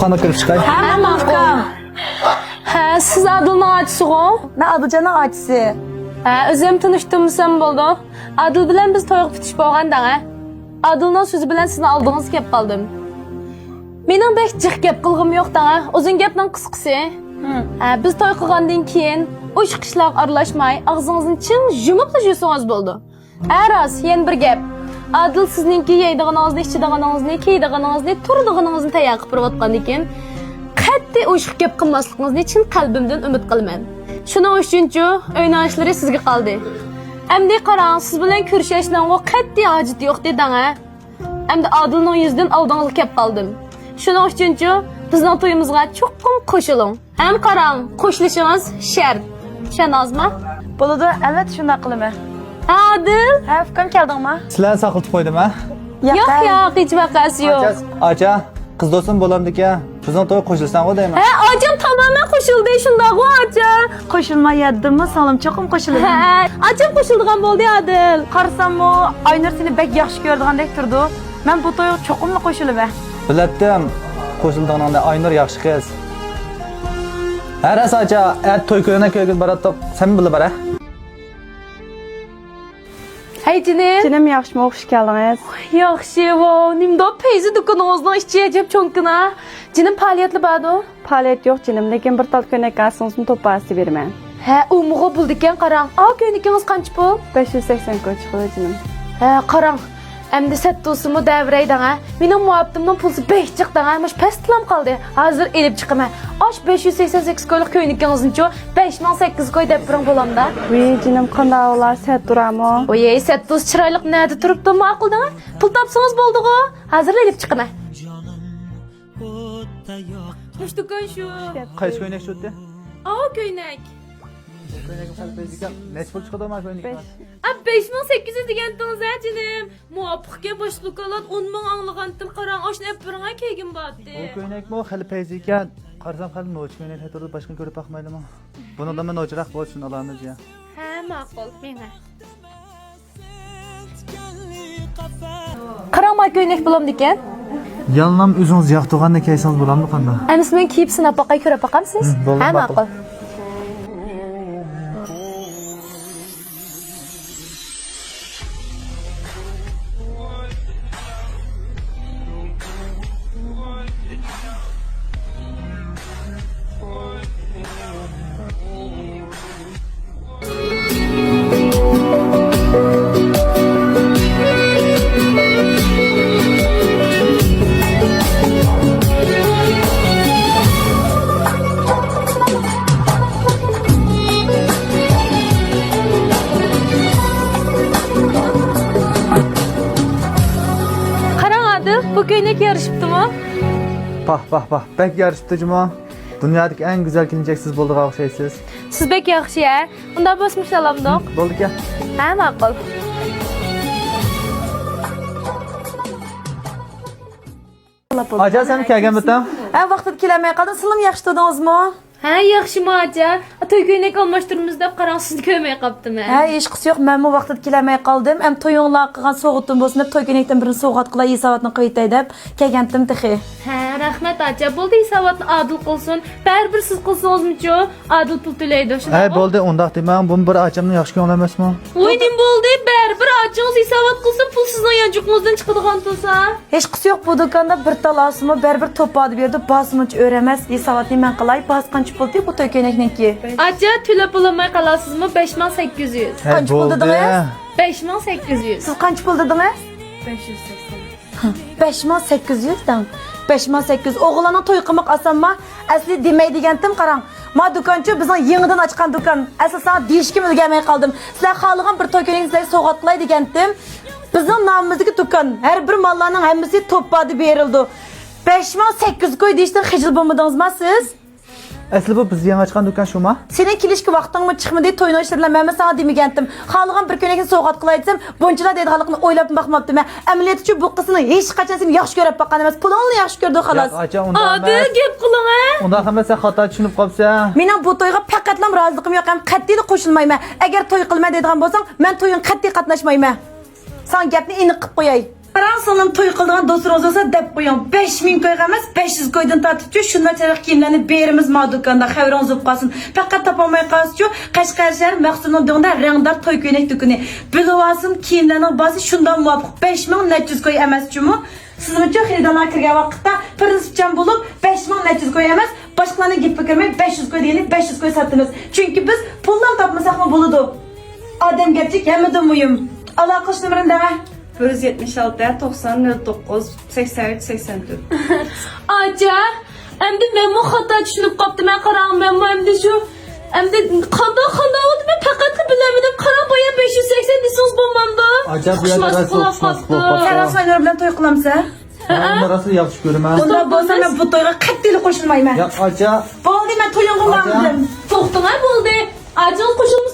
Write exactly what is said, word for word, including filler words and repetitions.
ئانا كىرىپ چىقاي. ھە، ماقۇل. ھە، سىز ئادىلنىڭ ئاچىسىغۇ؟ مەن ئادىلجاننىڭ ئاچىسى. ھە، ئۆزۈم تونۇشتۇرمىسام بولىدۇ. ئادىل بىلەن بىز تويغا پۈتۈش بولغان دەڭە. ئادىلنىڭ سۆزى بىلەن سىزنىڭ ئالدىڭىزغا كەپ قالدىم. مېنىڭ بەك جىق گەپ قىلغۇم يوق دەڭە. ئۇزۇن گەپنىڭ قىسقىسى. ھە، بىز توي قىلغاندىن كېيىن ئوشۇق ئىشلارغا ئارىلاشماي، ئاغزىڭىزنى چىڭ يۇمۇپلا يۈرسىڭىز بولىدۇ. ھە راست، يەنە بىر گەپ. ئادىل سىزنىڭكى يەيدىغىنىڭىزنى، ئىچىدىغىنىڭىزنى، كىيىدىغىنىڭىزنى، تۇرىدىغىنىڭىزنى تەييار قىلىپ بېرىۋاتقاندىكىن، قەتئىي ئوشۇق گەپ قىلماسلىقىڭىزنى چىن قەلبىمدىن ئۈمىد قىلىمەن. شۇنىڭ ئۈچۈنچۇ، ئۆينىڭ ئىشلىرى سىزگە قالدى. ئەمدى قاراڭ، سىز بىلەن كۆرۈشۈشنىڭغۇ قەتئىي ھاجىتى يوق دېدىڭ ھە. ئەمدى ئادىلنىڭ يۈزىدىن ئالدىڭىزغا كەپ قالدىم. شۇنىڭ ئۈچۈنچۇ، بىزنىڭ تويىمىزغا چوقۇم قوشۇلۇڭ. ھەم قاراڭ، قوشۇلۇشىڭىز شەرت. ئىشەنىڭىزمۇ؟ بولىدۇ، ئەلۋەتتە شۇنداق قىلىمەن. ھە، ئادىل؟ ھە، ئۇكام كەلدىڭمۇ؟ سىلەرنى ساقلىتىپ قويدۇم ھە؟ ياق، ياق، ھېچ ۋەقەسى يوق. ئاچا، قىز دوستۇم بولامدىكەن. بىزنىڭ تويغا قوشۇلساڭغۇ دەيمەن. ھە، ئاچام تامامەن قوشۇلدى، شۇنداقغۇ ئاچا؟ قوشۇلماي ياتتىممۇ، سىڭلىم چوقۇم قوشۇلىدۇ. ھە، ئاچام قوشۇلىدىغان بولدى ئادىل. قارىساممۇ، ئاينۇر سېنى بەك ياخشى كۆرىدىغاندەك تۇرىدۇ. مەن بۇ تويغا چوقۇملا قوشۇلىمەن. بىلەتتىم، قوشۇلىدىغىنىڭنى، ئاينۇر ياخشى قىز. ھە راست ئاچا، ئەتە توي كۆينەك كۆيگىلى باراتتۇق. سەن بىللە بار ھە؟ ھەي جېنىم. جېنىم ياخشىمۇ، خۇش كەلدىڭىز. ياخشى، ۋاۋ، نېمىدۇ پەيزى دۇكىنىڭىزنىڭ ئىچى ئەجەب چوڭكىنا. جېنىم پائالىيەتلا باردۇ؟ پائالىيەت يوق جېنىم، لېكىن بىر تال كۆينەك ئالسىڭىزمۇ توپ پارىسى بېرىمەن. ھە، ئۇمۇغۇ بولىدىكەن قاراڭ. ئاۋۇ كۆينىكىڭىز قانچە پۇل؟ بەش يۈز سەكسەن كوي چىقىدۇ جېنىم. ھە، قاراڭ. ئەمدى سەت تۇرسىمۇ دەۋرەي دەڭە. مېنىڭ مۇھەببىتىمنىڭ پۇلسى بەك جىق دەڭە. مۇشۇ پەستىلام قالدى. ھازىر ئېلىپ چىقىمەن. ئاش بەش يۈز سەكسەن سەككىز كويلۇق كۆينىكىڭىزنىچۇ بەش مىڭ سەككىز كوي دەپ بېرىڭ بولامدا؟ ۋىي جېنىم، قانداق ئۇلار سەت تۇرامۇ؟ ۋىي سەت تۇرسا چىرايلىق نەدە تۇرۇپتۇ؟ ماقۇل دەڭە. پۇل تاپسىڭىز بولدىغۇ. ھازىر ئېلىپ چىقىمەن. مۇشۇ دۇكان شۇ. قايسى كۆينەك شۇتى؟ ئاۋۇ كۆينەك. كۆينەك خېلى پەيزى ئىكەن. نەچچە پۇل چىقىدۇ ما كۆينەك؟ بەش. ئا، بەش مىڭ سەككىز يۈز دېگەنتىڭىز ھە جېنىم. مۇۋاپىقكەن، باشقا دۇكانلاردا ئون مىڭ ئاڭلىغانتىم، قاراڭ، ئاشۇنى ئەپ بېرىڭە كەلگىن بارتى. بۇ كۆينەكمۇ خېلى پەيزى ئىكەن. قارىسام خېلى نوچى كۆينەك تۇرىدۇ، باشقىنى كۆرۈپ باقمايلىمۇ؟ بۇنىڭدىنمۇ نوچىراق بولسا شۇنى ئالامىز يا. ھە، ماقۇل، مېڭە. قاراڭ، ما كۆينەك بولامدىكەن؟ يالنام ئۆزىڭىز ياقتۇرغاننى كىيسىڭىز بولامدۇ قانداق؟ ئەمىسە مەن كىيىپ سىناپ باقاي، كۆرۈپ باقامسىز؟ ھە، ماقۇل. قاراڭ ئادىل، بۇ كۆينەك يارىشىپتىمۇ؟ پاھ، پاھ، پاھ، بەك يارىشىپتۇ جۇمۇ. دۇنيادىكى ئەڭ گۈزەل كېلىنچەك سىز بولىدىغان ئوخشايسىز. سىز بەك ياخشى ھە. ئۇنداق بولسا مۇشۇ ئالامدۇق؟ بولدىكەن. ھە، ماقۇل. ئاجا، سەن كەلگەنمىتىڭ؟ ھە، ۋاقتىدا كېلەلمەي قالدىم. سىلىم ياخشى تۇردىڭىزمۇ؟ ھە، ياخشىمۇ ئاجا. توي كۆينەك ئالماشتۇرىمىز دەپ قاراڭ، سىزنى كۆرمەي قاپتىمەن. ھە، ھېچقىسى يوق، مەنمۇ ۋاقتىدا كېلەلمەي قالدىم. ئەم، تويۇڭلارغا قىلغان سوغىتىم بولسۇن دەپ توي كۆينەكتىن بىرنى سوغات قىلاي، ھېساباتنى قىلىۋېتەي دەپ كەلگەنتىم تېخى. ھە، رەھمەت ئاچا. بولدى، ھېساباتنى ئادىل قىلسۇن. بەرىبىر سىز قىلسىڭىزمۇچۇ، ئادىل پۇل تۆلەيدۇ، شۇنداقمۇ؟ ھەي، بولدى، ئۇنداق دېمەڭ. بۇمۇ بىر ئاچامنىڭ ياخشى كۆڭلى ئەمەسمۇ؟ ۋوي، نېمە بولدى؟ بەرىبىر ئاچىڭىز ھېسابات قىلسا، پۇل سىزنىڭ يانچۇقىڭىزدىن چىقىدىغان تۇرسا. ھېچقىسى يوق، بۇ دۇكاندا بىر تال ئالسىمۇ، بەرىبىر توپ پادا بېرىدۇ، باھاسى ئۇنچە ئۆر ئەمەس. ھېساباتنى مەن قىلاي، باھاسى قانچە پۇل دېدى بۇ توي كۆينەكنىڭكى؟ ئاچا، تۆلەپ بولالماي قالاسىزمۇ؟ بەش مىڭ سەككىز يۈز. ھەي، قانچە پۇل بولدى. دېدىڭىز؟ بەش مىڭ سەككىز يۈز. سىز قانچە پۇل دېدىڭىز؟ بەش يۈز سەكسەن. بەش مىڭ سەككىز يۈز دەڭ. بەش مىڭ سەككىز يۈز. ئوغۇللارنىڭ توي قىلماق ئاسانما؟ ئەسلى دېمەي دېگەنتىم، قاراڭ. ما دۇكانچۇ بىزنىڭ يېڭىدىن ئاچقان دۇكان. ئەسلى ساڭا دېيىشكىمۇ ئۈلگەرمەي قالدىم. سىلەر خالىغان بىر توي كۆينىكىنى سىلەرگە سوۋغات قىلاي دېگەنتىم. بىزنىڭ نامىمىزدىكى دۇكان. ھەر بىر ماللارنىڭ ھەممىسى توپ باھادا بېرىلىدۇ. بەش مىڭ سەككىز يۈز كوي دېيىشتىن خىجىل بولمىدىڭىزما سىز؟ ئەسلى بۇ بىز يېڭى ئاچقان دۇكان شۇما؟ سېنىڭ كېلىشكە ۋاقتىڭمۇ چىقمىدى، توينىڭ ئىشلىرى بىلەن مەنمۇ ساڭا دېمىگەنتىم. خالىغان بىر كۆينەكنى سوۋغات قىلاي دېسەم، بۇنچىلا دەيدىغانلىقىنى ئويلاپمۇ باقماپتىمەن. ئەمەلىيەتتىچۇ بۇ قىز سېنى ھېچقاچان سېنى ياخشى كۆرۈپ باققان ئەمەس، پۇلۇڭنى ياخشى كۆرىدۇ خالاس. ياق، ئاچا، ئۇنداق ئادىل، ئەمەس. گەپ قىلىڭە. ئۇنداق ئەمەس، سەن خاتا چۈشىنىپ قاپسەن. مېنىڭ بۇ تويغا پەقەتلا رازىلىقىم يوق ھەم قەتئىيلا قوشۇلمايمەن. ئەگەر توي قىلىمەن دەيدىغان بولساڭ، مەن تويۇڭغا قەتئىي قاتناشمايمەن. ساڭا گەپنى ئېنىق قىلىپ قوياي. قاراڭ سىڭلىم، توي قىلىدىغان دوستلىرىڭىز بولسا دەپ قويۇڭ، بەش مىڭ كويغا ئەمەس، بەش يۈز كويدىن تارتىپچۇ شۇنداق چىرايلىق كىيىملەرنى بېرىمىز ما دۇكاندا، خەۋىرىڭىز بولۇپ قالسۇن. پەقەت تاپالماي قالسىچۇ، قەشقەر شەھەر مەخسۇتنىڭ دۆڭىدە رەڭدار توي كۆينەك دۇكىنى. بىلىۋالسۇن، كىيىملەرنىڭ باھاسى شۇنداق مۇۋاپىق، بەش مىڭ نەچچە يۈز كوي ئەمەس جۇمۇ. سىزمۇچۇ خېرىدارلار كىرگەن ۋاقىتتا پرىنسىپچان بولۇپ، بەش مىڭ نەچچە يۈز كوي ئەمەس، باشقىلارنىڭ گېپىگە كىرمەي، بەش يۈز كوي دېگەننى بەش يۈز كوي ساتىمىز. چۈنكى بىز پۇللا تاپمىساقمۇ بولىدۇ. ئادەمگەرچىلىك ھەممىدىن مۇھىم. ئالاقە قىلىش نومۇرىنى دەڭە. بىر يۈز يەتمىش ئالتە، توقسان، نۆل توققۇز، سەكسەن ئۈچ، سەكسەن تۆت. ئاچا، ئەمدى مەنمۇ خاتا چۈشىنىپ قاپتىمەن، قاراڭ، مەنمۇ ئەمدى شۇ، ئەمدى قانداق، قانداق بولدى، مەن پەقەتلا بىلەلمىدىم. قاراڭ، بايا بەش يۈز سەكسەن دېسىڭىز بولمامدۇ؟ ئاجاب، بۇ يەردە ئۇقۇشماسلىق راست بولۇپ ئۇقۇشماسلىق قاپتۇ. بولۇپ قاپتۇ. سەن راسماينۇر بىلەن توي قىلامسەن؟ ھە؟ مەن راستلا ياخشى كۆرىمەن. ئۇنداق بولسا مەن بۇ تويغا قەتئىيلا قوشۇلمايمەن. ياق، ئاجا. بولدى، مەن تويۇڭغا ماڭدىم. توختىڭە، بولدى. ئاجىڭىز قوشۇلمىسا